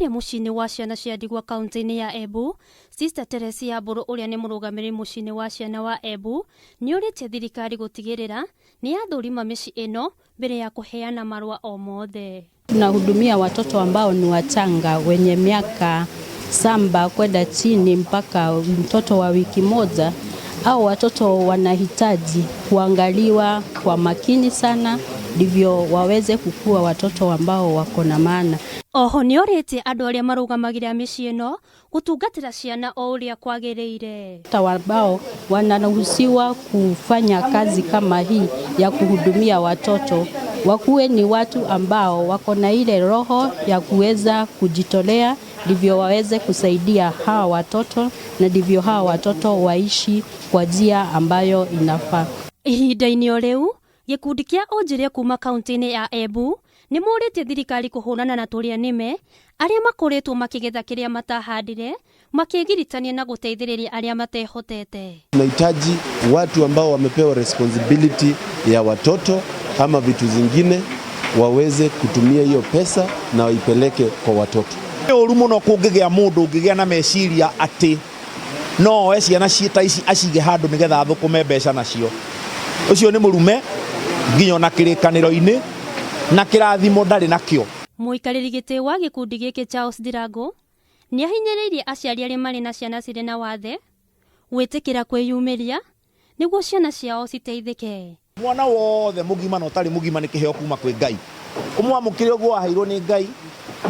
Kũrĩa mũciĩ-inĩ wa ciana cia ndigwa kaunti-inĩ ya Embu, Sister Teresia Mbũrũ ũrĩa nĩ mũrũgamĩrĩri mũciĩ-inĩ wa ciana wa Embu nĩ orĩtie thirikari gũtigĩrĩra nĩ yathũrima mĩciĩ ĩno mbere ya kũheana marũa o mothe. Tunahudumia watoto ambao ni wachanga wenye miaka samba kwenda chini mpaka mtoto wa wiki moja, au watoto wanahitaji kuangaliwa kwa makini sana ndivyo waweze kukua watoto ambao wako na maana. Oho nĩ orĩtie andũ arĩa marũgamagĩrĩra mĩciĩ ĩno gũtungatĩra ciana o ũrĩa kwagĩrĩire. Ambao wanaruhusiwa kufanya kazi kama hii ya kuhudumia watoto wakuwe ni watu ambao wako na ile roho ya kuweza kujitolea ndivyo waweze kusaidia hawa watoto na ndivyo hawa watoto waishi kwa njia ambayo inafaa. Ihinda-inĩ o rĩu, gĩkundi kĩa onjoria kuma kaunti-inĩ ya Embu nĩ morĩtie thirikari kũhũrana na tũrĩa nĩme arĩa makoretwo makĩgetha kĩrĩa matahandire makĩgiritania na gũteithĩrĩria arĩa matehotete. Tunahitaji watu ambao wamepewa responsibility ya watoto ama vitu zingine waweze kutumia hiyo pesa na waipeleke kwa watoto. Nĩ ũru mũno kũngĩgĩa mũndũ ũngĩgĩa na meciria atĩ no oe ciana ta ici acige handũ nĩgetha athũkũme mbeca nacio. Ũcio nĩ mũrume nginya ona kĩrĩkanĩro-inĩ na kĩrathimo ndarĩ nakĩo. Mũikarĩri gĩtĩ wa gĩkundi gĩkĩ Charles Ndirango nĩ ahinyĩrĩirie aciari arĩa marĩ na ciana cirĩ na wathe gwĩtĩkĩra kwĩyumĩria nĩguo ciana ciao citeithĩke. Mwana wothe mũgima na ũtarĩ mũgima nĩ kĩheo kuma kwĩ Ngai. Ũmwamũkĩre ũguo waheirwo nĩ Ngai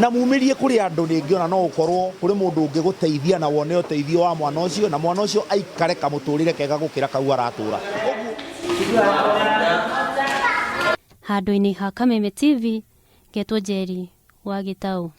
na mumĩrie kũrĩ andũ rĩngĩ ona no ũkorwo kũrĩ mũndũ ũngĩgũteithia na wone ũteithio wa mwana ũcio na mwana ũcio aikare kamũtũrĩre kega gũkĩra kau aratũra. Handũ-inĩ ha Kameme TV, ngetwo Njeri wa Gĩtaũ.